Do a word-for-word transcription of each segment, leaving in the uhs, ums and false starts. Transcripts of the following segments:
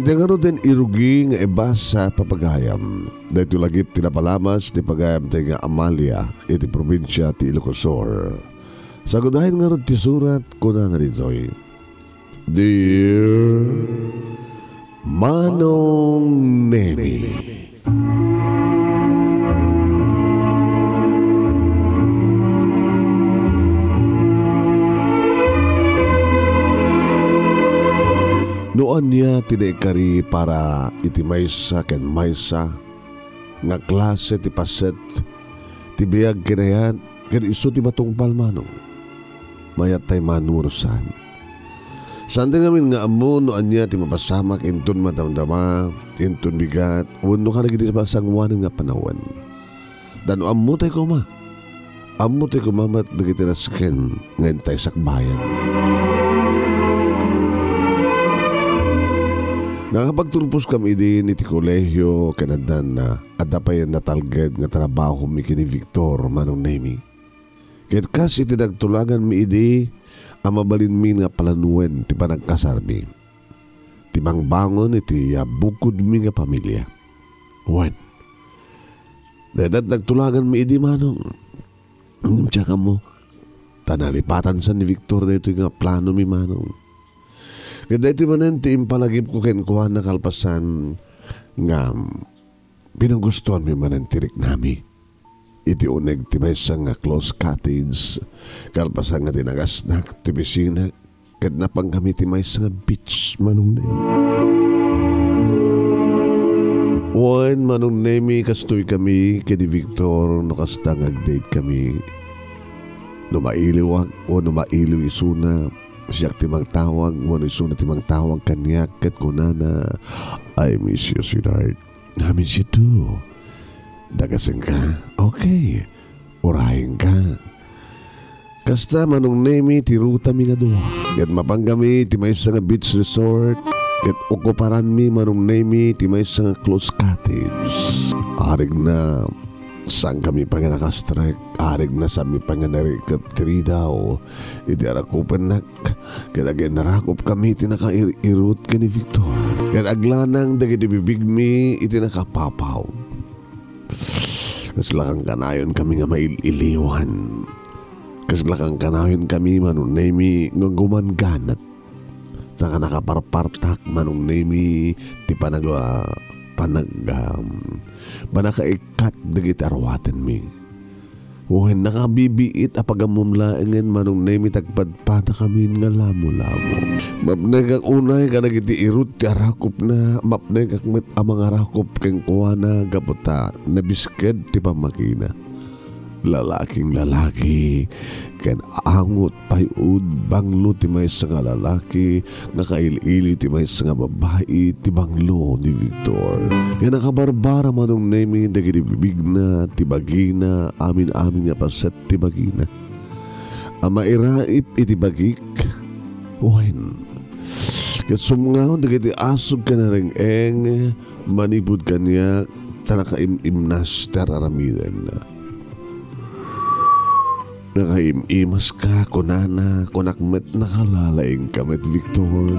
Ti ngaruden irugi nga ibasa, papagayam. Daytoy lagip ti napalamas ti pagayam ti nga Amalia iti probinsia ti Ilocos Sur. Sagudayen ngarud ti surat, kunana ditoy, Dear Manong Nemi. No ania ti naikari para iti maysa ken maysa nga klase ti paset ti biag kinayat ken isu ti matungpal, Manong. Mayat tay mano wenno saan. Saan ti ngamin nga ammo no ania ti mapasamak inton madamdama, inton bigat, wenno kadagiti masangoanan nga panawen. Ta no ammo tay koma, ammo tay koma met dagiti nasken nga intay sakbayan. Nakapagturposkami idin iti kolehio ken addan, adda pay natalged nga trabahomi ken ni Victor, Manong Nemi. Ket kas iti nagtulaganmi idi a mabalinmi nga planoen ti panagkasarmi, ti mangbangon iti, ah, bukodmi nga pamilia. Wen, dayta nagtulaganmi idi, Manong. Ngem diak ammo, ta nalipatansan ni Victor daytoy nga planomi, Manong. Ket daytoy manen ti impalagipko kenkuana kalpasan nga pinagustoanmi manen ti riknami. Iti uneg ti maysa nga close cottage, kalpasan nga dinagasnak ti bisinak, ket napangkami ti maysa nga beach, Manong Nemi. Wen, Manong Nemi, kastoy kami ken ni Victor no kasta nga ag-date kami. No mailiwak wenno mailiw isuna, siak ti mangtawag wenno isuna ti mangtawag kaniak ket kunana, "I miss you, sweetheart." "I miss you too." "Dagasenka?" "Okay. Urayenka." Kasta, Manong Nemi, ti rutami nga dua. Ket mapangkami ti maysa nga beach resort. Ket okuparanmi, Manong Nemi, ti maysa nga close cottage. Arigna, saankami pay nga nakastrek. Arigna, saanmi pay nga narikep ti ridaw iti arakupennak. Ket aginnarakopkami iti nakair-irut ken ni Victor. Ket aglanang dagiti bibigmi iti nakapapaw. Kasla kankanayonkami nga mail-iliwan. Kasla kankanayonkami, Manong Nemi, nga gumangganat. Ta nakaparpartak, Manong Nemi, ti panag-, ah, panag-, um, panakaikkat dagiti aruatenmi. Wen, nakabibiit a pagammom laengen, Manong Nemi, ti agpadpadakamin nga lamolamo. Mapnekak unay kadagiti irut ti arakopna, mapnekak met a mangarakop kenkuana gapu ta nabisked ti pammagina. Lalaking lalaki, ken angot pay-ud banglo ti maysa nga lalaki, nakail-ili ti maysa nga babbai ti banglo ni Victor. Nga nakabarbara, Manong Nemi, dagiti bibigna, ti bagina, amin-amin nga paset ti bagina. A mairaip iti bagik, wen, ket sumngaw dagiti asug ken nareng-eng manipud kaniak, ta nakaim-imnas ti ar-aramiden. Nakaim-imaska, kunana, kunak met, nakalalaingka met, Victor.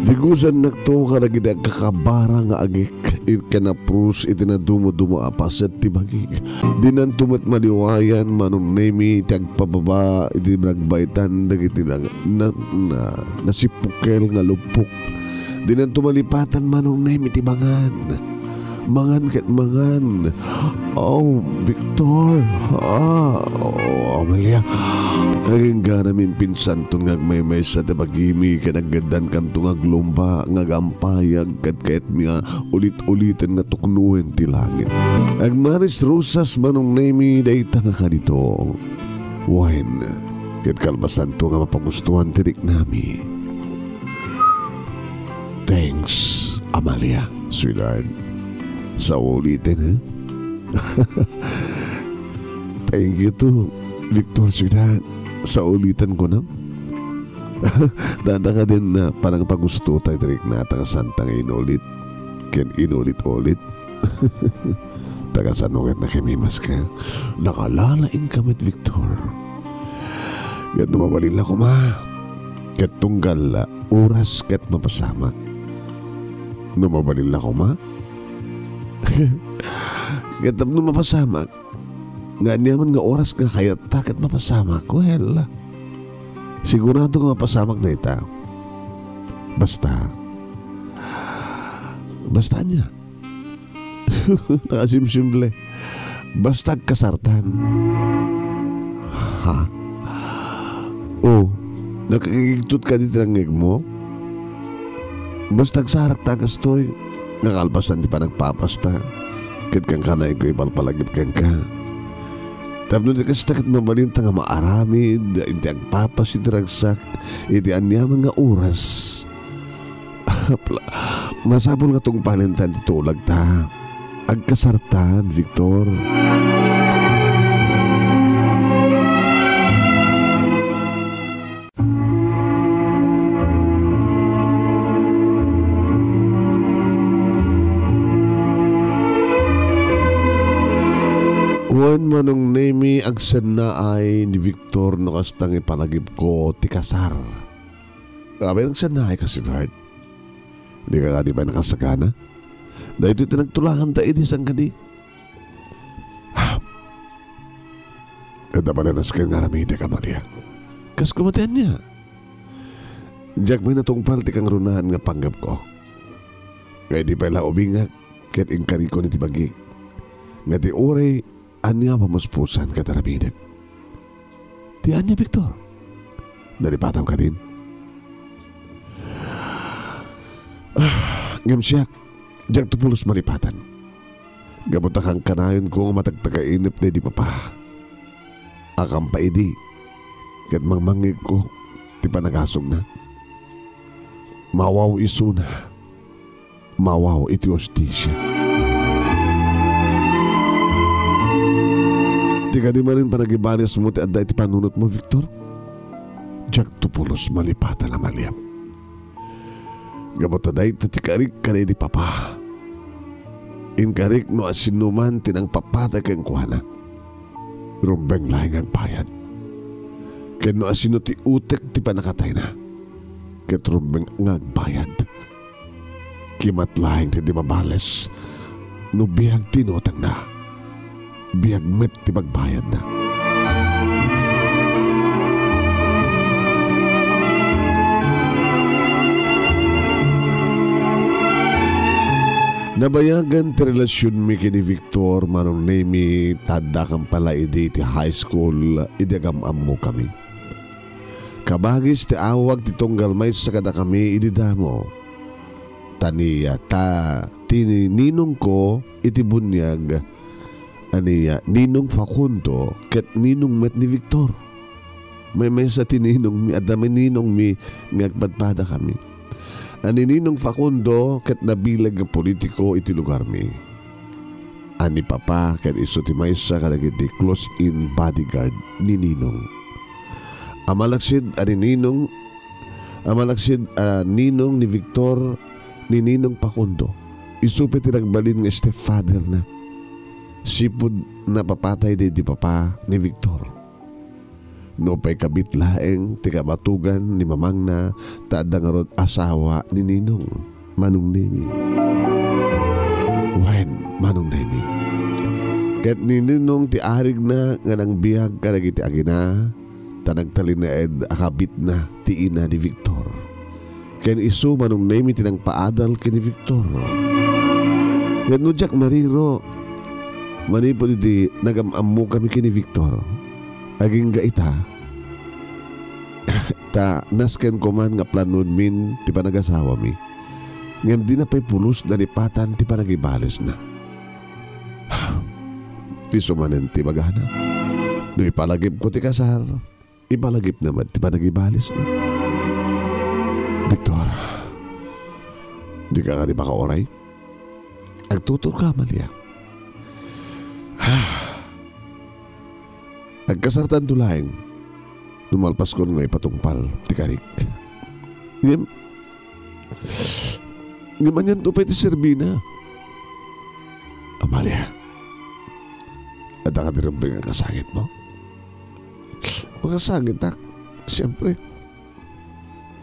Digusannakto kadagiti agkakabara nga agik, it-, ken naprus iti nadumoduma a paset ti bagik. Dinanto met maliwayan, Manong Nemi, ti agpababa iti nagbaitan dagiti nag-, na, na, nasipukel nga luppok. Dinanto malipatan, Manong Nemi, ti bangan. Mangan ket mangan. Oh, Victor. Ah, oh, Amalia. Agingganami pinsanton nga agmaymaysa ti bagimi ken aggaddankamto nga aglumba nga agampayag ket kayatmi nga ulit-uliten nga tuknoen ti langit. Agmaris rusas, Manong Nemi, dayta nga kanito. Wen, ket kalpasanto nga mapagustuan ti riknami. Thanks, Amalia, sweetheart. Sauliten, eh? Thank you too, Victor, sweetheart. Sauliten ko na. Dada ka din na panang pagusto tayo, direk na tang santa nga inulit. Ken inulit-ulit. Taga sano ket nakimimas ka? Nakalalaing ka met, Victor. Ket no mabalin la koma, ket tunggal oras ket mapasamak. No mabalin la koma? Ket tapno mapasamak, nga aniaman nga oras nga kayatta ket mapasamak, well, sigurado nga mapasamak dayta. Basta, basta ania. Nakasimsimple. Basta agkasartan. Ha? O, nakakigtot kadi ti nangngegmo? Basta agsarakta kastoy, nakalpasan ti panagpapasta. Ket kankanayon ko ipalpalagip kenka. Tapno di kasta ket mabalinta nga maaramid iti agpapas iti ragsak iti aniaman nga oras. Masapul nga tungpalenta ti tulagta. Agkasartan, Victor. Wen, Manong Nemi, agsennaay ni Victor no kasta nga ipalagipko ti kasar. Apay, nagsennaay ka, sweetheart? Dika kadi pay nakasagana? Daytoy ti nagtulanganta idi saan kadi? Adda pay la nasken nga aramidek, Amalia. Kas koma ti ania? Diak pay natungpal ti kangrunaan nga panggepko. Nga idi pay la ubingak, ket inkariko ni ti bagik. Nga ti uray ania mamuspusan ket aramidek. Ti ania, Victor? Nalipatam kadin? Ah, ngem siak, diakto pulos malipatan. Gapu ta kankanayonko nga matagtagainep daydi papa. Akampa idi, ket mangmangngegko ti panagasongna. Mawaw isuna. Mawaw iti hustisia. Ti kadi manen panagibalismo ti adda iti panunotmo, Victor? Diakto pulos malipatan, Amalia. Gapu ta dayta ti karik kadaydi papa. Inkarik no asinoman ti nangpapatay kenkuana. Rumbeng laeng nga agbayad. Ken no asino ti utek ti pannakatayna, ket rumbeng nga agbayad. Kimat laeng ti di mabales no biag ti inutangna, biag met ti pagbayadna. Nabayagan ti relasionmi ken ni Victor, Manong Nemi, ta adda kan pala idi ti high school idi agam-ammokami. Kabagis ti awag ti tunggal maysa kadakami idi damo. Ta ni, ta ti ninongko iti buniag a ni, ah, Ninong Facundo ket ninong met ni Victor. Maymaysa ti ninongmi, adda met ninongmi nga agpadpadakami. A ni Ninong Facundo ket nabileg nga politiko iti lugarmi. A ni Papa ket isu ti maysa kadagiti close-in bodyguard ni Ninong. A malaksid a ni Ninong, a malaksid a ninong ni Victor, ni Ninong Facundo. Isu pay ti nagbalin nga stepfather-na. Sipud napapatay daydi papa ni Victor. Nupay kabit laeng ti kabatogan ni mamangna ta adda ngarud asawa ni Ninong, Manong Nemi. Wen, Manong Nemi. Ket ni Ninong ti arigna nga nangbiag kadagiti agina, ta nagtalinaed a kabitna ti ina ni Victor. Ken isu, Manong Nemi, ti nangpaadal ken ni Victor. Ket no diak mariro, manipud idi nagam-ammokami ken ni Victor, agingga ita, ta naskenko man nga planonmin ti panagasawami, ngem dina pay pulos nalipatan ti panagibalisna. Isu manen ti ibagana. No ipalagipko ti kasar, ipalagipna met ti panagibalisna. Victor, dika kadi makauray? Agtuturka, Amalia. Agkasartanto laeng no malpaskon nga ipatungpal ti karik. Ngem, ngem anianto pay ti serbina? Amalia, adda kadi rumbeng a kasangitmo? Makasangitak, siempre.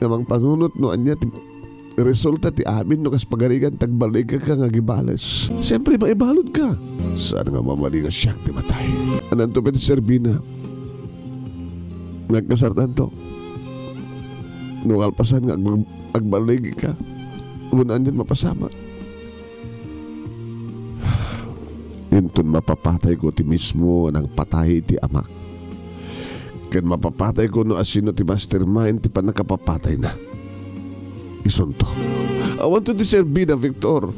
Nga mangpanunot no ania ti, Resulta ti amin no kas pagarigan ti agballigka nga agibales. Siyempre, maibaludka. Saan nga mamali nga siak ti matay? Ananto pay ti serbina? Nagkasartanto. No kalpasan nga ag-, agballigka, wenno anian mapasamak. Inton mapapatayko ti mismo nga nangpatay ti amak. Ken mapapatayko no asino ti mastermind ti pannakapapatayna. Isunto. Awanto ti serbina, Victor.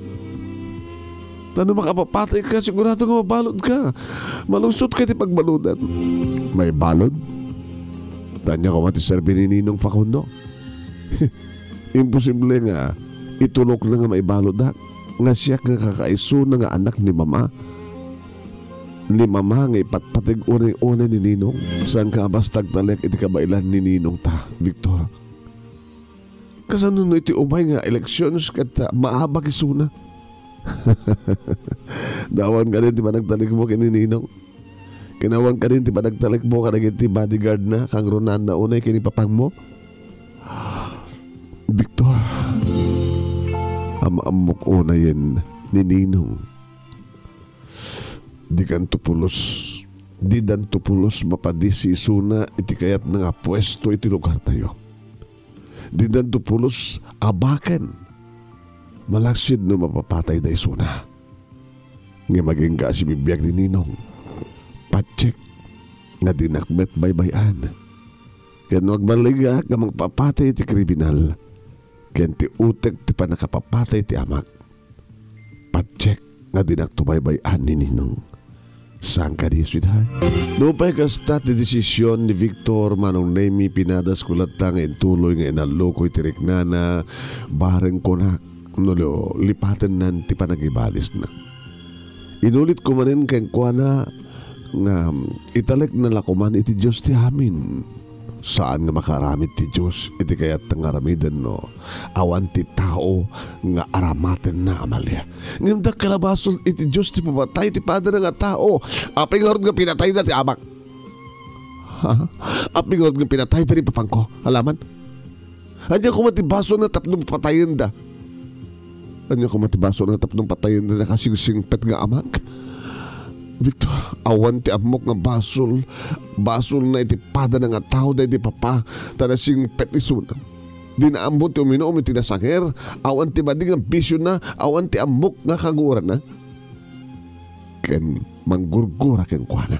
Ta no makapapatayka, sigurado nga mabaludka. Malungsot ka ti pagbaludan. Maibalud? Ania koma ti serbi ni Ninong Facundo? Imposible nga itulokna nga maibaludak nga siak nga kakaisuna nga anak ni Mama. Ni Mama nga ipatpateg unay-unay ni Ninong. Saan ka a basta agtalek iti kabaelan ni Ninong ta, Victor? Kasano no iti umay nga elections ket, ah, maabak isuna? Awan kadin ti panagtalekmo ken ni Ninong? Ken awan kadin ti panagtalekmo kadagiti bodyguard na, kangrunaan na unay ken ni papangmo? Victor, am-ammok unayen ni Ninong. Didanto pulos, didanto pulos mapadisi isuna iti kayatna nga puesto iti lugartayo. Didanto pulos abaken. Malaksid no mapapatayda isuna. Ngem agingga a sibibiag ni Ninong, patiek nga dinak met baybay-an. Ken no agballigak nga mangpapatay iti kriminal, ken ti utek ti pannakapapatay ti amak, patiek nga dinak to baybay-an ni Ninong. Saan kadi, sweetheart? Nupay kasta ti desisyon ni Victor, Manong Nemy, pinadasko latta nga intuloy nga inalluko iti riknana bareng kunak no lipatennan ti panagibalisna. Inulitko manen kenkuana nga italekna la koman iti Dios ti amin. Saan nga makaaramid ti Dios iti kayatna nga aramiden no awan ti tao nga aramatenna, Amalia. Ngem dakkel a basol iti Dios ti pumatay ti padana nga tao. Apay ngarud nga pinatayda ti amak? Ha? Apay ngarud nga pinatayda ni papangko? Alaman? Ania koma ti basolna tapno patayenda? Ania koma ti basolna tapno patayenda nakasingsingpet nga amak? Victor, awan ti ammok nga basol, basolna iti padana nga tao daydi papa, ta nasingpet isuna. Dina ammo ti uminom iti nasanger, awan ti madi nga bisiona, awan ti ammok nga kaguranna. Ken manggurgura kenkuana.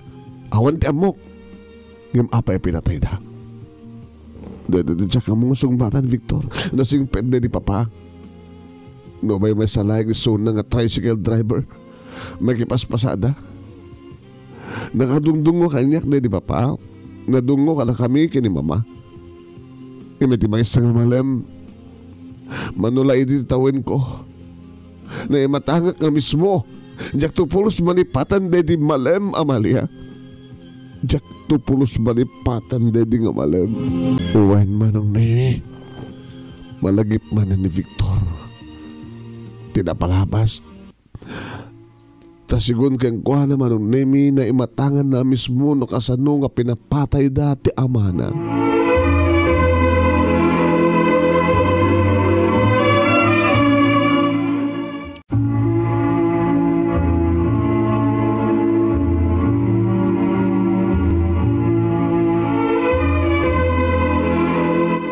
Awan ti ammok. Ngem apay a pinatayda? Daytoy ti diak ammo nga sungbatan, Victor. Nasingpet daydi papa. No, may, maysa laeng isuna nga tricycle driver. Makipaspasada. Nakadungdungngo kaniak daydi papa. Nadungngo kadakami ken ni mama. Ngem iti maysa nga malem, mano la idi ti tawenko, naimatangak nga mismo. Diakto pulos malipatan daydi malem, Amalia. Diakto pulos malipatan daydi nga malem. Wen, Manong Nemy, malagip manen ni Victor ti napalabas. Ta sigun kenkuana, Manong Nemy, naimatanganna a mismo no kasano nga pinapatayda ti amana.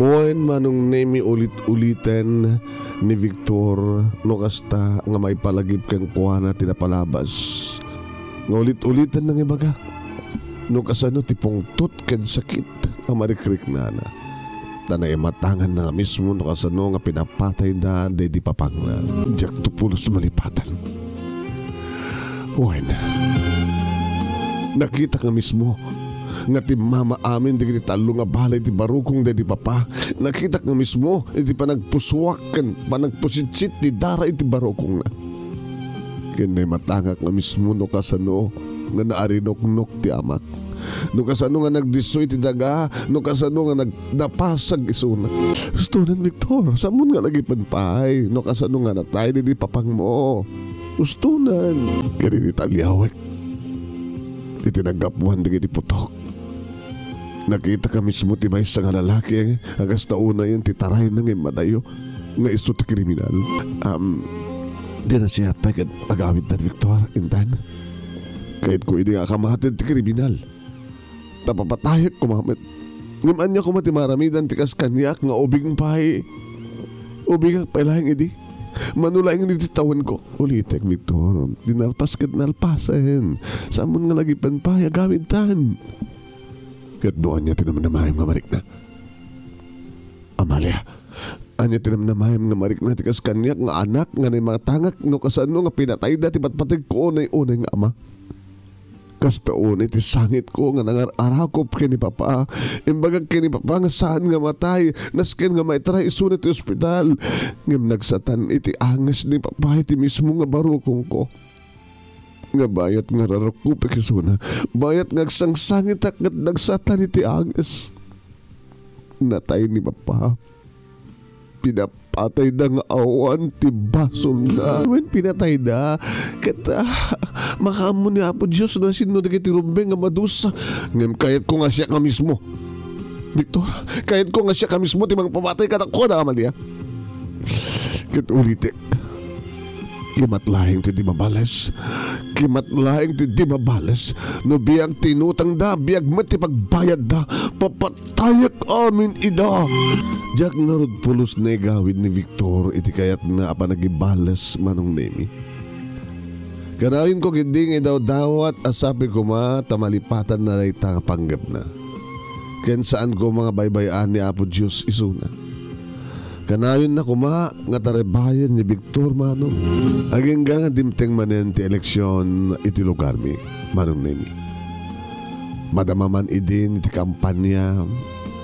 Wen, Manong Nemy, ulit-uliten ni Victor no kasta nga maipalagip kenkuana ti napalabas. Nga ulit-uliten nga ibaga no kasano ti pungtot ken sakit a marikriknana. Ta naimatanganna nga mismo no kasano nga pinapatayda daydi papangna. Diakto pulos malipatan. Wen, nakitak nga mismo nga timmama amin dagiti tallo nga balay ti barukong daydi papa. Nakitak nga mismo iti panagpusuak ken panagpusitsit ti dara iti barukongna. Ken naimatangak nga mismo no kasano nga naarinuknok ti amak. No kasano nga nagdisso iti daga, no kasano nga nag-, napasag isuna. Ustonen, Victor, sammon nga nagipen pay no kasano nga natay daydi papangmo. Ustonen. Ken iti taliawek iti naggapuan dagiti putok, nakitak nga mismo ti maysa nga lalaki a kasta unayen ti tarayna nga immadayo. nga isu ti kriminal. Am, di nasiat pay ket agawidda, Victor, intan. Kayatko idi nga akamated ti kriminal. Ta papatayek koma met. Ngem ania koma ti maaramidan ti kas kaniak nga ubing pay? Ubingak pay laeng idi. Mano laeng iti tawenko. Ulitek, Victor. Ti nalpas ket nalpasen. Saanmon nga lagipen pay, agawidtan. Ket no ania ti namnamaem nga marikna? Amalia, ania ti namnamaem nga marikna ti kas kaniak nga anak nga naimatangak no kasano nga pinatayda ti patpategko unay-unay nga ama? Kasta unay ti sangitko nga nangar-arakop ken ni Papa. Imbagak ken ni Papa nga saan nga matay, nasken nga maitray isuna ti ospital. Ngem nagsatan iti anges ni Papa iti mismo nga barukongko. Nga bayat nga rarukopek isuna, bayat nga agsangsangitak ket nagsatan iti anges. Natay ni Papa. Pinapatayda nga awan ti basolna. Wen pinatayda, ket, ah, makaammo ni Apo Dios no asino dagiti rumbeng nga madusa. Ngem kayatko nga siak nga mismo. Victor, kayatko nga siak nga mismo ti mangpapatay kadakuada, Amalia. Ket ulitek, kimat laeng ti di mabales. Kimat laeng ti di mabales. No biag ti inutangda, biag met ti pagbayadda. Papatayek amin ida. Diak ngarud pulos naigawid ni Victor iti kayatna a panagibales, Manong Nemi. Kanayonko ketdi nga idawdawat a sapay koma ta malipatanna dayta nga panggepna. Ken saan koma nga baybay-an ni Apo Dios isuna. Kanayonna koma nga tarabayen ni Victor, Manong. Agingga nga dimteng manen ti eleksion iti lugarmi, Manong Nemi. Madama man idin iti kampanya,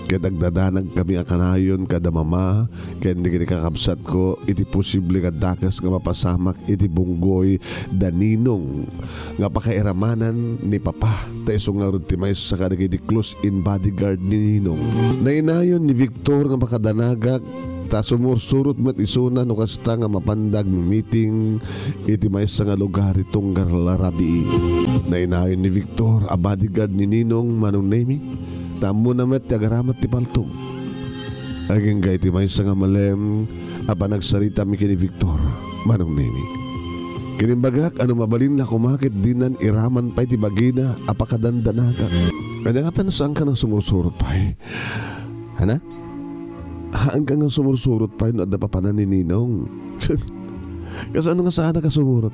ket agdadanagkami a kanayon kada mama ken dagiti kakabsatko iti posible nga dakes nga mapasamak iti bunggoy da Ninong nga pakairamanan ni Papa, ta isu ngarud ti maysa kadagiti close-in bodyguard ni Ninong. Nainayon ni Victor nga makadanagak, ta sumursurot met isuna no kasta nga mapanda agmi-meeting iti maysa nga lugar iti tunggal a rabii. Nainayon ni Victor a bodyguard ni Ninong, Manong Nemi, ta ammona met ti agaramat ti paltog. Agingga iti maysa nga malem a panagsaritami ken ni Victor, Manong Nemi. Ket imbagak a no mabalinna koma ket dinan iraman pay ti bagina a pakadandanagak. Ania ngata no saanka nga sumursurot pay? Hana? Haanka nga sumursurot pay no adda papanan ni Ninong? Kasano nga saanak a sumurot?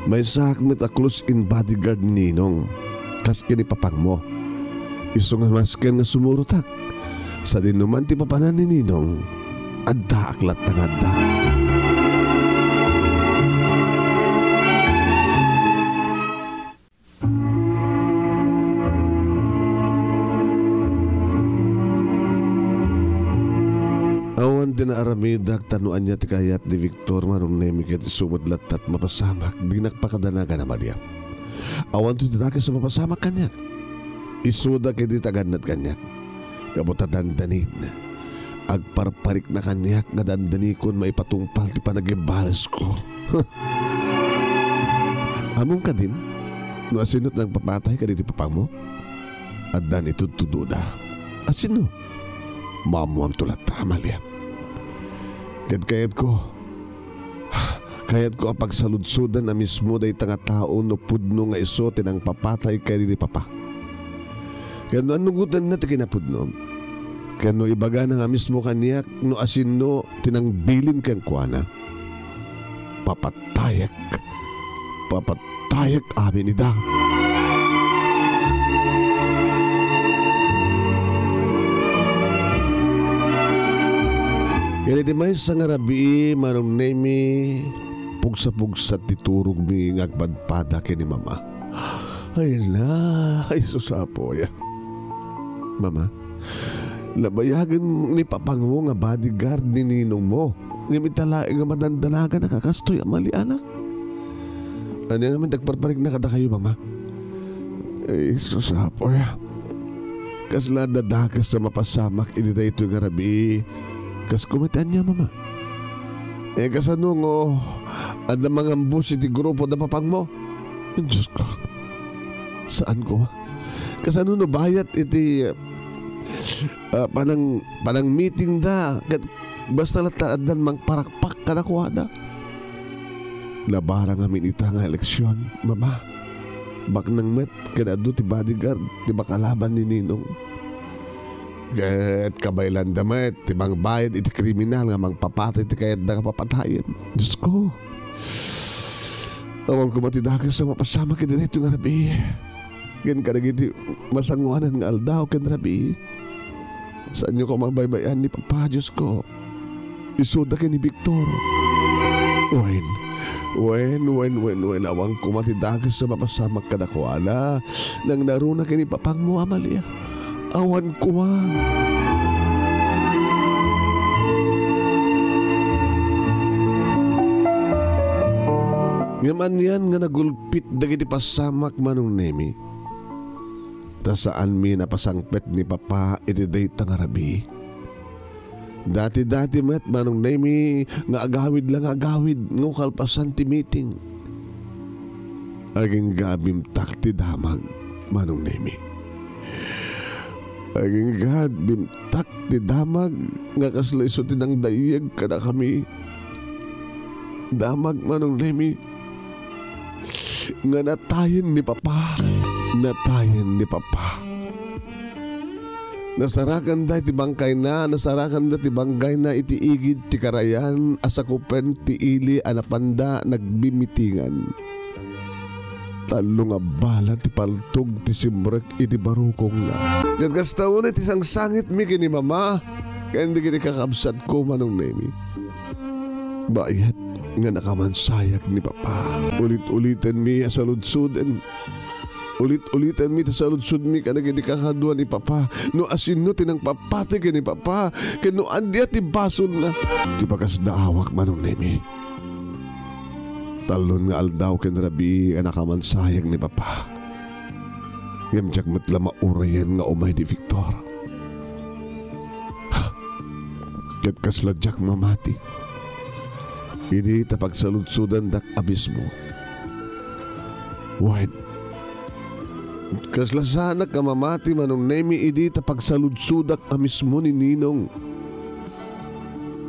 Maysaak met a close-in bodyguard ni Ninong, kas ken ni papangmo. Isu nga masken nga sumurotak, sadino man ti papanan ni Ninong, addaak latta nga adda. Awan ti naaramidak ta no ania ti kayat ni Victor, Manong Nemi, ket isu met latta ti mapasamak, dinak pakadanagan, Amalia. Awan ti dakes a mapasamak kaniak. Isuda ketdi ti agannad kaniak. Gapu ta dandanin, agparparikna kaniak nga dandanikon maipatungpal ti panagibalesko. Ammom kadin no asino ti nangpapatay kadagiti papangmo? Addan itudtudoda. Asino? Maammoanto latta, Amalia. Ket kayatko, Kayatko a pagsaludsodan a mismo dayta nga tao no pudno nga isu ti nangpapatay kadagiti papa. Ken no annugotenna ti kinapudno, ken no ibagana nga mismo kaniak no asino ti nangbilin kenkuana, papatayek, papatayek amin ida. Ken iti maysa nga rabii, Manong Nemi, pugsa-pugsa ti turogmi nga agpadpada ken ni Mama. Ay na, ay susapoy. Mama, nabayagen ni papangmo nga bodyguard ni ninongmo. Ngem ita laeng nga madandanagan a kakastoy a malianak. Ania ngamin ti agparparikna kadakayo, Mama? Ay, susapoy. Kasla adda dakes a mapasamak iti daytoy nga rabii. Kas kumati ania, Mama? Eh, kasano nga adda mangambus iti grupo da papangmo? Diyos ko. Saan ko? Kasano no bayat iti, ah, panang, panang meeting da? Ket Basta latta addan mangparakpak kadakuada. Nabarang amin ita nga eleksion, Mama. Baknang met ken adu ti bodyguard ti makalaban ni Ninong. Ket kabaelanda met ti mangbayad iti kriminal nga mangpapatay ti kayatda nga papatayen. Diosko, awan koma ti dakes a mapasamak iti daytoy nga rabii. Ken kadagiti masangoanan nga aldaw ken rabii, saanyo koma baybay-an ni Papa, Diosko. Isuda ken ni Victor. Wen, wen, wen, wen, wen, awan koma ti dakes a mapasamak kadakuada. Nangnaruna ken ni Papangmo, Amalia. Awan koma. Ngem anian nga nagulpit dagiti pasamak, Manong Nemi? Ta saanmi napasangpet ni Papa iti dayta nga rabii. Dati-dati met, Manong Nemi, nga agawid la nga agawid no kalpasan ti meeting. Agingga a bimtak ti damag, Manong Nemi. Agingga a bimtak ti damag nga kasla isu ti nangdayyeg kadakami. Damag, Manong Nemi, nga natayen ni Papa. Natayen ni Papa. Nasarakanda iti bangkayna, nasarakanda ti bangkayna iti igid ti karayan a sakupen ti ili a napanda nagbimitingan. Tallo nga bala ti paltog ti simrek iti barukongna. Ket kasta unay ti sangsangitmi ken ni Mama ken dagiti kakabsatko, Manong Nemi. Bayat nga nakamansayak ni Papa. Ulit-ulitenmi a saludsoden. Ulit-ulitenmi ti saludsodmi kadagiti kakadua ni Papa. No asino ti nangpapatay ken ni Papa, ken no ania ti basolna. Ti pakasdaawak, Manong Nemi. Tallon nga aldaw ken rabii a nakamansayak ni Papa. Ngem diak met la maurayen nga umay ni Victor. Ket kasla diak mamati idi ta pagsaludsodandak a mismo. Wen, kasla saanak a mamati, Manong Nemi, idi ta pagsaludsodak a mismo ni Ninong.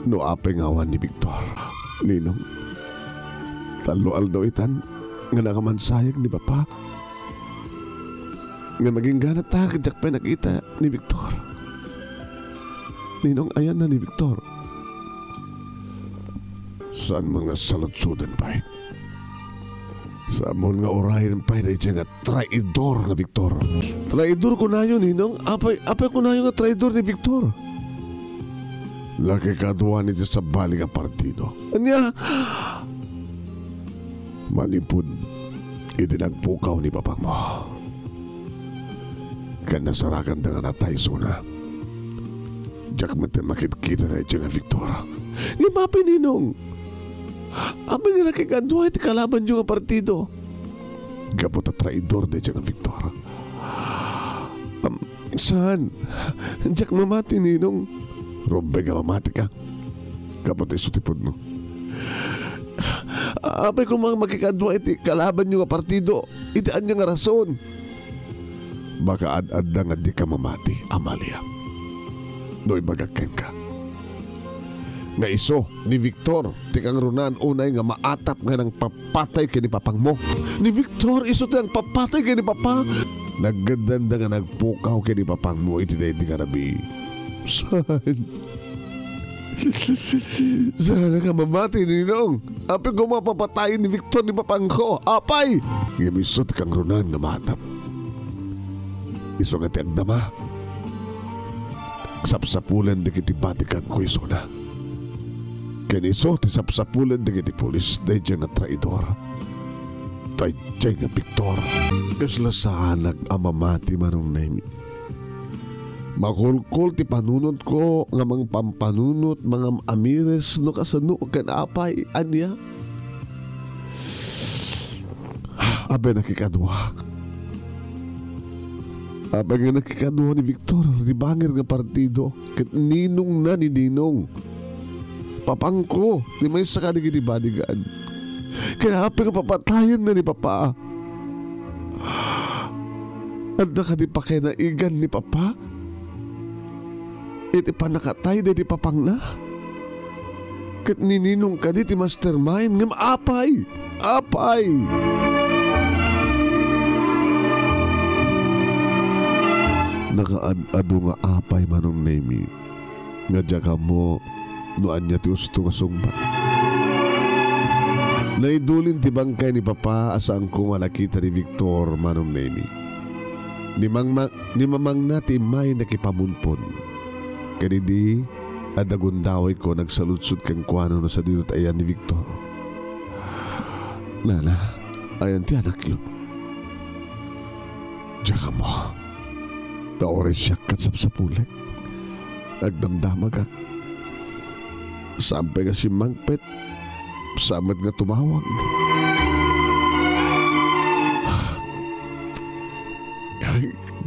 No apay nga awan ni Victor. Ninong, tallo aldaw itan nga nakamansayak ni Papa. Nga maginggana ta, diak pay nakita ni Victor. Ninong, ayanna ni Victor? Saan man nga saludsoden pay? Saan man nga urayen pay daydiay nga traidor nga Victor? Traidor kunayo, Ninong? Apay, apay kunayo nga traidor ni Victor? Nakikaduan iti sabali nga partido. Ania? Manipud idi nagpukaw ni papangmo ken nasarakanda nga natay isuna. Diak met makitkita daydiay nga Victor. Ngem apay, Ninong? Apay nga nakikaduay ti kalabanyo nga partido? Gapu ta traidor daydiay nga Victor. Am, saan? Diak mamati, Ninong. Rumbeng a mamatika. Gapu ta isu ti pudno. Apay koma makikaduay ti kalabanyo nga partido? Iti ania nga rason? Baka ad-adda nga dika mamati, Amalia. No ibagak kenka nga isu ni Victor ti kangrunaan unay nga maatap nga nangpapatay ken ni papangmo. Ni Victor isu ti nangpapatay ken ni papa. Naggaddanda nga nagpukaw ken ni papangmo iti daydi nga rabii. Saan? Saan nga mamati, Ninong? Apay koma papatayen ni Victor ni papangko? Apay! Ngem isu ti kangrunaan nga maatap. Isu nga ti agdama. Sapsapulen dagiti bodyguardko isuna. Ken isu ti sapsapulen dagiti pulis daydiay nga traidor. Daydiay nga Victor. Kasla saanak a mamati, Manong Nemi. Makulkol ti panunotko nga mangpampanunot, mangam-amires no kasano ken apay, ania? Apay nakikadua? Apay nga nakikadua ni Victor ti bangir nga partido ket ninongna ni Ninong? Papangko ti maysa kadagiti bodyguard. Ket apay nga papatayenna ni Papa? Adda kadi pakainaigan ni Papa iti pannakatay daydi papangna? Ket ni Ninong kadi ti mastermind? Ngem apay? Apay? Nakaad-adu nga apay, Manong Nemi, nga diak ammo no ania ti usto nga sungbat. Naidulin ti bangkay ni Papa a saanko nga nakita ni Victor, Manong Nemi. Ni mangma-, ni mamangna ti immay nakipamunpon. Ket idi adda gundawayko, nagsaludsod kenkuana no sadino ti ayan ni Victor. "Nana, ayan ti anakyo?" "Diak ammo. Ta uray siak ket sapsapulek. Agdamdamagak. Saan pay nga simmangpet, saan met nga tumawag."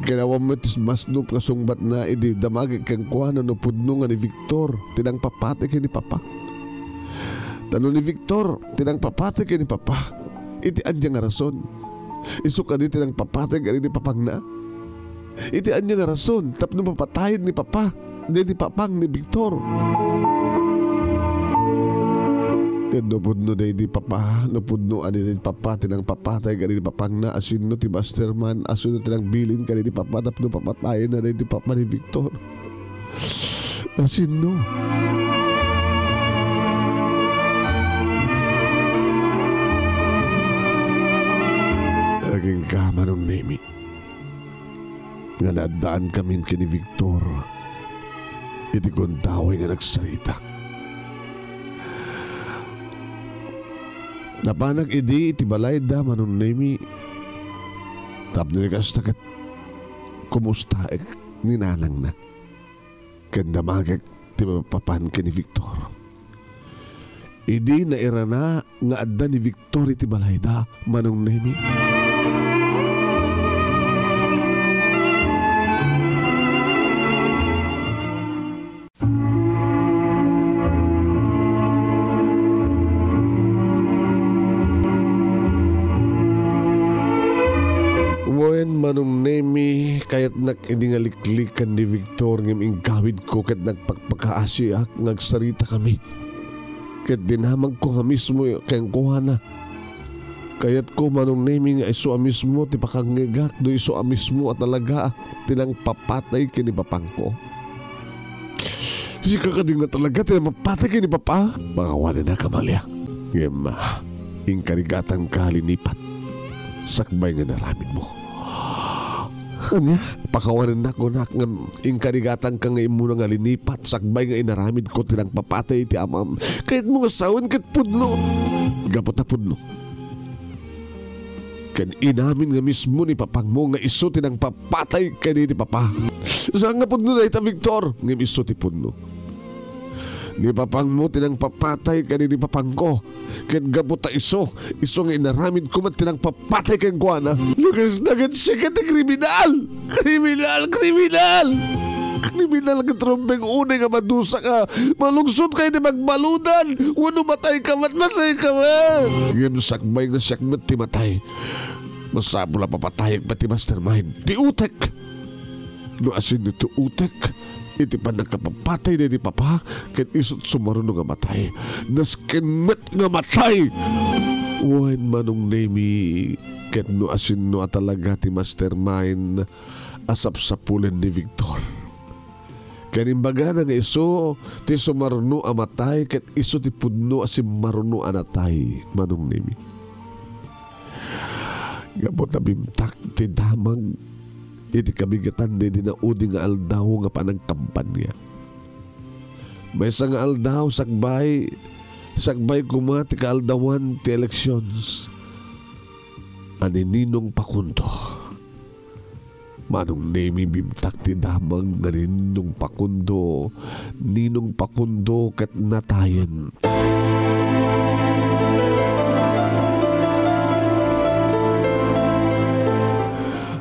Kinawan met ti masnop nga sungbatna idi damagek kenkuana no pudno nga ni Victor ti nangpapatay ken ni Papa. Ta no ni Victor ti nangpapatay ken ni Papa, iti ania nga rason? Isu kadi ti nangpapatay ken ni papangna? Iti ania nga rason tapno papatayen ni Papa daydi papang ni Victor? Ket no pudno daydi papa, no pudno a daydi papa ti nangpapatay kadaydi papangna, asino ti mastermind? Asino ti nagbilin kadaydi papa tapno papatayenna daydi papa ni Victor? Asino? Agingga, Manong Nemi, nga naaddaankami ken ni Victor iti gundaway nga nagsarita. Napanak idi iti balayda, Manong Nemi, tapno ni kasta ket kumustaek ni nanangna ken damagek ti mapapan ken ni Victor. Idi nairana nga adda ni Victor iti balayda, Manong Nemi. Wen, Manong Nemi, kayatnak idi nga liklikan ni Victor ngem inggawidko ket nagpakpakaasiak nga agsaritakami. Ket dinamagko nga mismo kenkuana. Kayatko, Manong Nemi, nga isu a mismo ti pakangngegak no isu a mismo a talaga ti nangpapatay ken ni papangko. Sika kadi nga talaga ti nangpapatay ken ni papa? Pakawanennak, Amalia. Ngem, ah, inkarigatanka a linipat sakbay nga inaramidmo. Ania? Pakawanennak, kunak, ngem inkarigatanka nga immuna nga linipat sakbay nga inaramidko ti nangpapatay iti amam. Kayatmo nga sawen ket pudno. Gapu ta pudno. Ken inamin nga mismo ni papangmo nga isu ti nangpapatay ken ni papa. Saan nga pudno dayta, Victor? Ngem isu ti pudno. Ni papangmo ti nangpapatay ken ni papangko. Ket gapu ta isu, isu nga inaramidko met ti nangpapatay kenkuana. Lukas na ket sika ti kriminal! Kriminal! Kriminal! Kriminal ket rumbeng unay nga madusaka. Malungsot ka iti magbaludan. Wenno matay ka met, matay ka met. Ngem sakbay nga siak met ti matay, masapul a papatayek met ti mastermind, ti utek. No asino ti utek iti pannakapapatay daydi papa, ket isut sumaruno nga matay. Nasken met nga matay. Wen, Manong Nemi, ket no asino a talaga ti mastermind a sapsapulen ni Victor. Ken imbagana nga isu ti sumaruno a matay ket isu ti pudno a simmaruno a natay, Manong Nemi. Gapu ta bimtak ti damag iti kabigatan daydi naudi nga aldaw nga panagkampanya. Maysa nga aldaw, sakbay, sakbay koma ti kaaldawan ti elections a ni Ninong Pakundo. Manong Nemi, bimtak ti damag nga ni Ninong Pakundo, Ninong Pakundo ket natayen.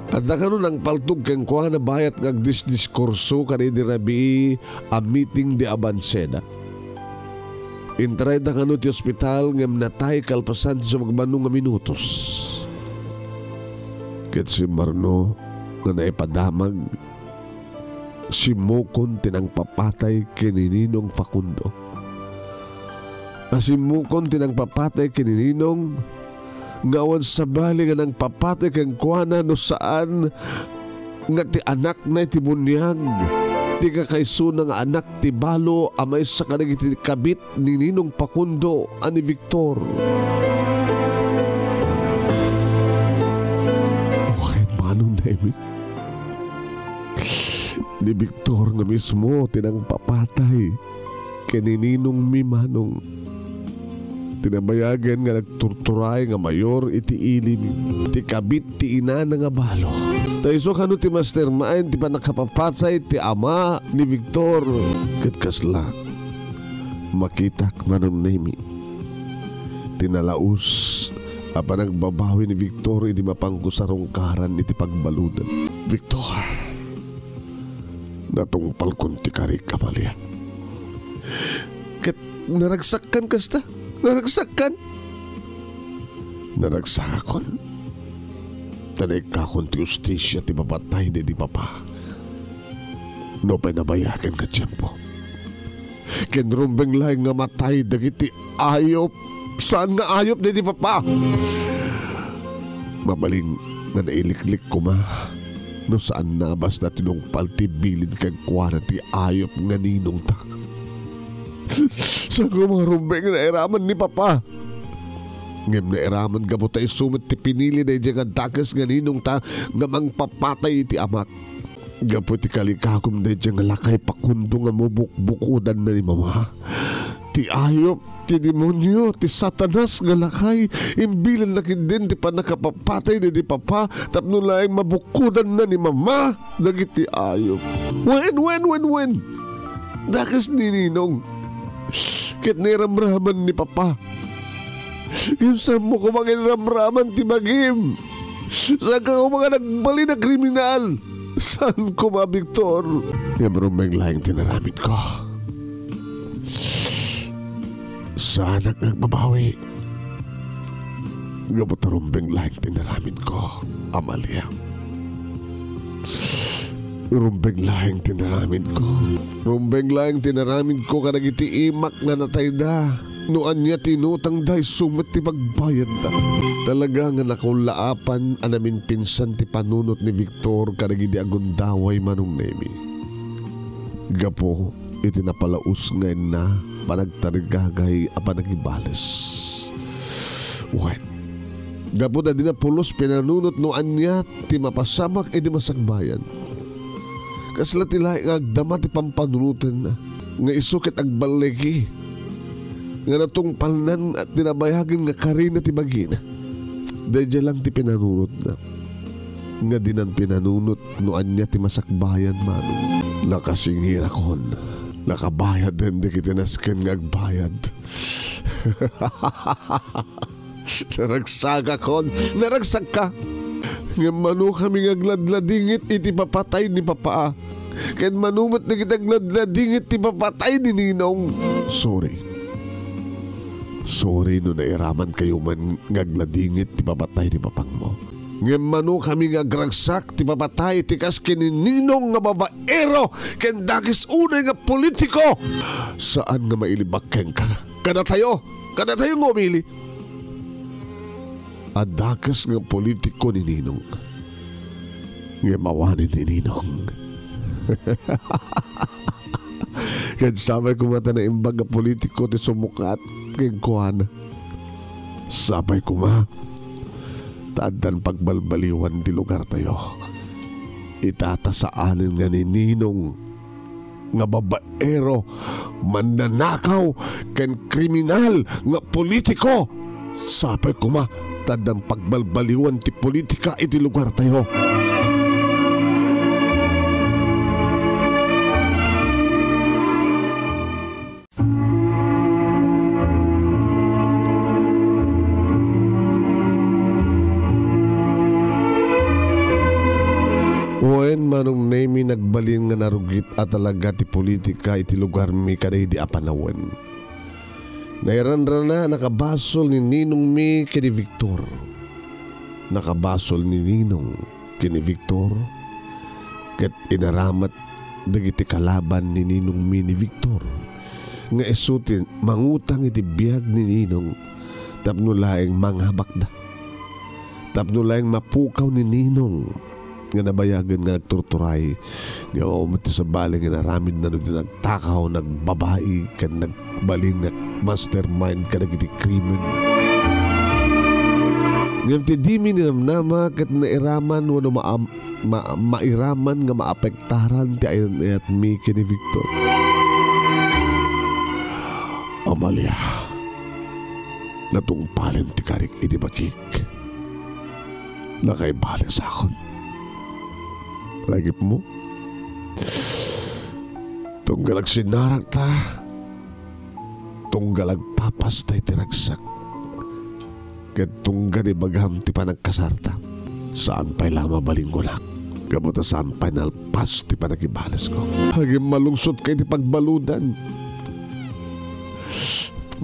Adda kano nangpaltog kenkuana bayat nga agdisdiskurso kadaydi rabii a meeting de Abanceda. Intrayda kano ti ospital ngem natay kalpasan ti sumagmamano nga minutos. Ket simmaruno nga naipadamag, simmukon ti nangpapatay ken ni Ninong Facundo. Asimmukon ti nangpapatay ken ni Ninong, nga awan sabali nga nangpapatay kenkuana no saan nga ti anakna iti buniag, ti kakaisuna nga anak ti balo a maysa kadagiti kabit ni Ninong Pakundo a ni Victor. Wen, Manong Nemi, ni Victor nga mismo ti nangpapatay ken ni Ninongmi, Manong. Ti nabayagen nga nagturturay nga mayor iti ili mi, ti kabit ti inana nga balo. Ta isu kano ti mastermind ti pannakapapatay ti ama ni Victor. Ket kasla, makitak, Manong Nemi, ti nalaus a panagbabawi ni Victor idi mapangko sarungkaran iti pagbaludan. Victor, natungpalkon ti karik, Amalia. Ket naragsakkan kasta. Naragsakkan. Naragsakakon. Ta naikkakon ti hustisia ti papatay daydi papa. Nupay nabayagen nga tiempo. Ken rumbeng laeng nga matay dagiti ayop. Saan nga ayop daydi papa? Mabalin nga nailiklik koma no saan nabas na tinungpal ti bilin kenkuana ti ayop nga ninongta. Saan nga mga rumbeng nairaman ni papa? Ngem nairaman gapu ta isu met ti pinili daydiay nga dakes nga ninongta nga mangpapatay iti amak. Gapu iti kalikagum daydiay nga lakay Pakundo nga mabukbukodanna ni mama. Ti ayop, ti demonio, ti Satanas nga lakay, imbilinna ketdin ti pannakapapatay daydi papa tapno laeng mabukodanna ni mama dagiti ayop. Wen, wen, wen, wen! Dakes ni Ninong. Ket nairamraman ni papa. Ngem saanmo koma nga inramraman ti bagim. Saanka koma nga nagbalin a kriminal. Saan koma, Victor? Ngem rumbeng laeng ti inaramidko. Saanak nga agbabawi. Gapu ta rumbeng laeng ti inaramidko, Amalia. Rumbeng laeng ti inaramidko. Rumbeng laeng ti inaramidko kadagiti imak nga natayda. No ania ti inutangda, isu met ti pagbayadda. Talaga nga nakaullaapan a naminpinsan ti panunot ni Victor kadagidi a gundaway, Manong Nemi. Gapu iti napalaus nga inna panagtarigagay a panagibales. Wen, gapu ta dina pulos pinanunot no ania ti mapasamak idi masakbayan. Kasla ti laeng nga agdama ti pampanunotenna, nga isu ket agballigi, nga natungpalnan ti nabayagen nga karina ti bagina. Daydiay lang ti pinanunotna, nga dinan pinanunot no ania ti masakbayan, Manong. Nakasingirakon. Nakabayaden dagiti nasken nga agbayad. Naragsagakon. Naragsagka. Ngem mano kami nga agladladingit iti papatay ni Papa? Ken mano met dagiti agladladingit ti papatay ni Ninong? Sorry. Sorry no nairamankayo man nga agladingit ti papatay ni papangmo. Ngem mano kami nga agragsak ti papatay ti kas ken ni Ninong nga babaero ken dakes unay nga politiko? Saan nga mailibak kenka. Kadatayo, kadatayo nga umili. A dakes nga politiko ni Ninong. Ngem awanen ni Ninong. Ket sapay koma ta naimbag a politiko ti sumukat kenkuana. Sapay koma ta addan pagbalbaliwan ti lugartayo. Ita ta saanen nga ni Ninong nga babaero, mannanakaw, ken kriminal nga politiko. Sapay koma ta addan pagbalbaliwan ti politika iti lugartayo. Wen, Manong Nemi, nagbalin nga narugit a talaga ti politika iti lugarmi kadaydi a panawen. Nairanrana a nakabasol ni ninongmi ken ni Victor. Nakabasol ni Ninong ken ni Victor, ket inaramat dagiti kalaban ni ninongmi ni Victor. nga isu ti mangutang iti biag ni Ninong tapno laeng mangabakda. Tapno laeng mapukaw ni Ninong nga nabayagen nga nagturturay. Nga, o, met ti sabali nga inaramidna no di nagtakaw, nagbabai, ken nagbalin nga mastermind kadagiti krimen. Ngem ti dimi ninamnama ket nairaman wenno maam-, ma-, mairaman nga maapektaran ti ayan-ayatmi ken ni Victor. Amalia, natungpalen ti karik idi bakik. Nakaibalesakon. Lagipmo? Tunggal agsinnarakta, tunggal agpapasta iti ragsak, ket tunggal ibagam ti panagkasarta, saan pay la mabalin kunak. Gapu ta saan pay nalpas ti panagibalesko. Agim malungsot ka iti pagbaludan.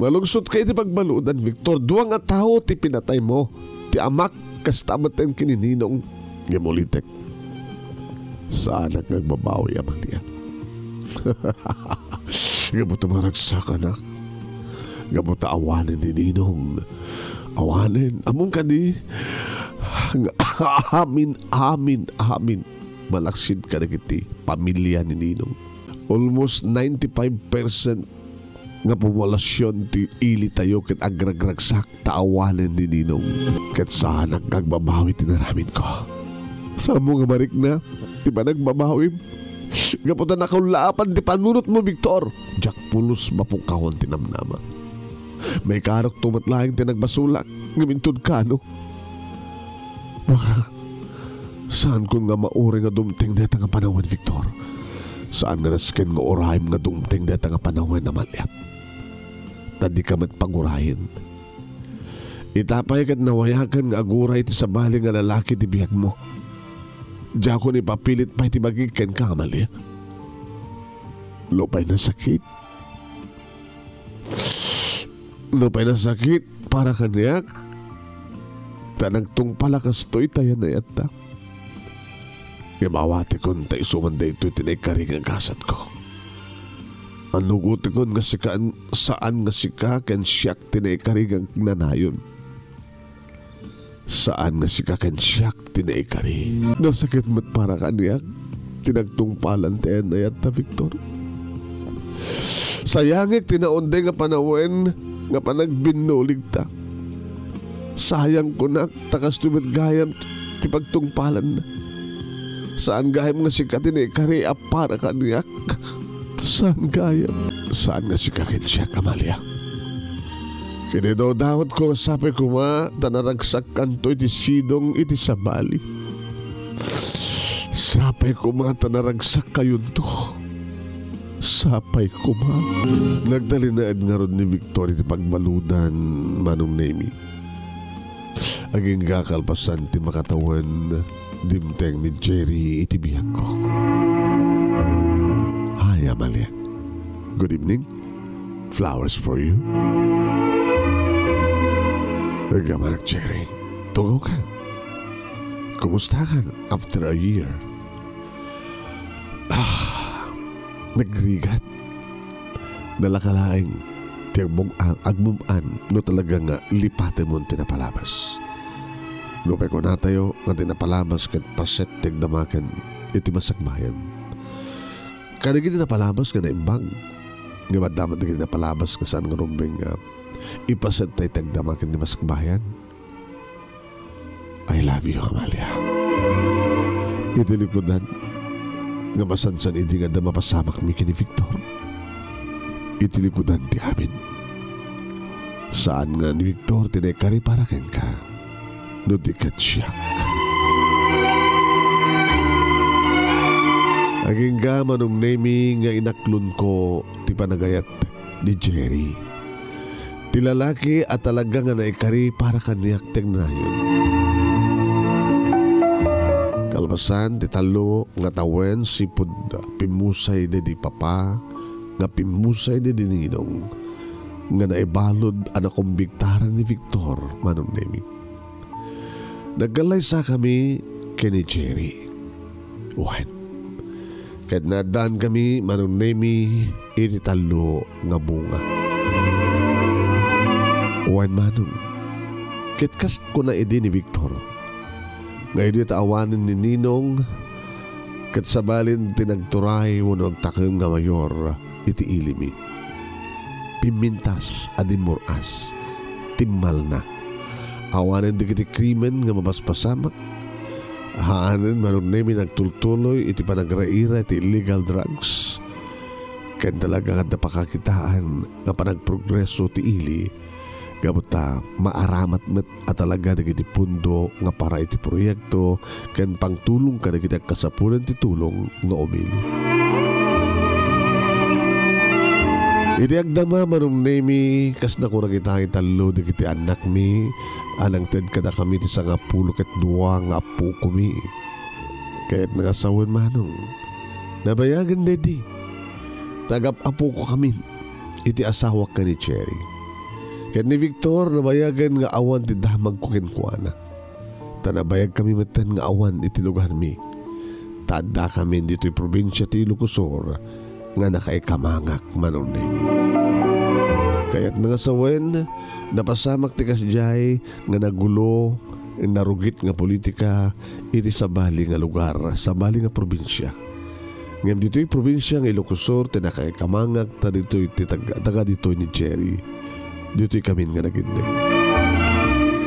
Malungsot ka iti pagbaludan, Victor. Dua nga tao ti pinataymo. Ti amak, kasta met ken ni Ninong. Ngem ulitek, saanak nga agbabawi, Amalia. Gapu ta maragsakanak. Gapu ta awanen ni Ninong. Awanen. Ammom kadi nga amin, amin, amin. Malaksid kadagiti pamilia ni Ninong. Almost ninety-five percent nga populasyon ti ilitayo ket agragragsak ta awanen ni Ninong. Ket saanak nga agbabawi ti inaramidko. Saanmo nga marikna ti panagbabawim? Gapu ta nakaulaapan ti panunotmo, Victor. Diak pulos mapukawan ti namnama. Maikarukto met laeng ti nagbasolak, ngem inton kano? Baka, saankon nga mauray nga dumteng dayta nga panawen, Victor. Saan nga nasken nga urayem nga dumteng dayta nga panawen, Amalia. Ta dika met pagurayen. Ita pay ket nawayaken nga aguray ti sabali nga lalaki ti biagmo. Diakon ipapilit pay ti bagik kenka, Amalia. Nupay nasakit, nupay nasakit para kaniak, ta nagtungpal a kastoy ti ayan-ayatta. Ngem awatekon ta isu man daytoy ti naikari nga gasatko. Annugotekon nga sika, saan nga sika ken siak ti naikari nga agnanayon. Saan nga sika ken siak ti naikari. Nasakit met para kaniak ti nagtungpalan ti ayan-ayatta, Victor. Sayangek ti naunday nga panawen nga panagbinuligta. Sayang kunak, ta kastoy met gayam ti pagtungpalanna. Saan gayam nga sika ti naikari a para kaniak. Saan gayam. Saan nga sika ken siak, Amalia. Kinidawdawatko nga sapay koma ta naragsakkanto iti sidong iti sabali. Sapay koma ta naragsakkayonto. Sapay koma. Nagtalinaed ngarud ni Victor iti pagbaludan, Manong Nemy. Agingga kalpasan ti makatawen, dimteng ni Jerry iti biagko. Hi, Amalia. Good evening. Flowers for you. Agamanak, Jerry. Tugaw ka. Kumusta ka after a year? Ah, nagrigat. Nalaka laeng ti agbug-, a-, agmum-an no talaga nga lipatemon ti napalabas. Nupay kunatayo nga ti napalabas ket paset ti agdamaken iti masakbayan. Kadagiti napalabas nga naimbag, nga maddaman dagiti napalabas nga saan nga rumbeng nga ipaset tayo ti agdamaken ti masakbayan. I love you, Amalia. Iti likudan nga masansan idi nga adda mapasamakmi ken ni Victor. Iti likudan ti amin. Saan nga ni Victor ti naikari para kenka, no di ket siak. Agingga, Manong Nemy, nga inaklonko ti panagayat ni Jerry. Ti lalaki a talaga nga naikari para kaniak ti agnayon. Kalpasan ti tallo nga tawen, sipud pimmusay daydi papa, nga pimmusay daydi ninong, nga naibalud a nakumbiktaran ni Victor, Manong Nemy. Nagkallaysakami ken ni Jerry. Wen, Ket naaddaankami, Manong Nemi, iti tallo nga bunga. Wen, Manong, ket kas kuna idi ni Victor, nga idi ta awanen ni Ninong, ket sabalin ti nagturay wenno agtakem nga mayor iti ilimi. Pimmintas a dimmur-as, timmalna. Awanen dagiti krimen nga mapaspasamak. Haanen, Manong Nemi, nagtultuloy iti panagraira iti illegal drugs. Ken talaga nga adda pakakitaan nga panagprogreso ti ili. Gapu ta maaramat met a talaga dagiti pondo nga para iti proyekto ken pangtulong kadagiti agkasapulan ti tulong nga umili. Iti agdama, Manong Nemi, kas nakunak ita itallo dagiti annakmi a nangted kadakami ti sangapulo ket dua nga appokomi. Kayatna nga sawen, Manong, nabayagen daydi. Tagap-apokokamin iti asawak ken ni Cherry. Ket ni Victor, nabayagen nga awan ti damagko kenkuana. Ta nabayagkami metten nga awan iti lugarmi. Ta addakamin ditoy probinsia ti Ilocos Sur nga nakaikamangak, Manong Nemi. Kayatna nga sawen, napasamak ti kasdiay nga nagulo, narugit nga politika iti sabali nga lugar, sabali nga probinsia. Ngem ditoy probinsia nga Ilocos Sur ti nakaikamangak, ta ditoy ti tag-, taga ditoy ni Cherry. Ditoy kamin nga nagindeg.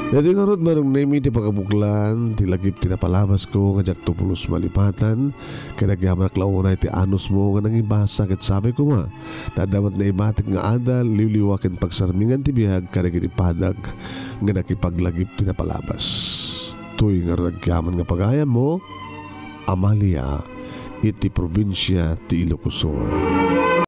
Daytoy ngarud, Manong Nemi, ti pagabuklan ti lagip ti napalabasko nga diakto pulos malipatan, ket agyamanak la unay ti anusmo nga nangibasa ket sabi koma, nadda met naibatik nga adal, liwliwa ken pagsarmingan ti biag kadagiti padak nga nakipaglagip ti napalabas. Toy ngarud agyaman nga pagayammo, Amalia, iti probinsia ti Ilocos Sur.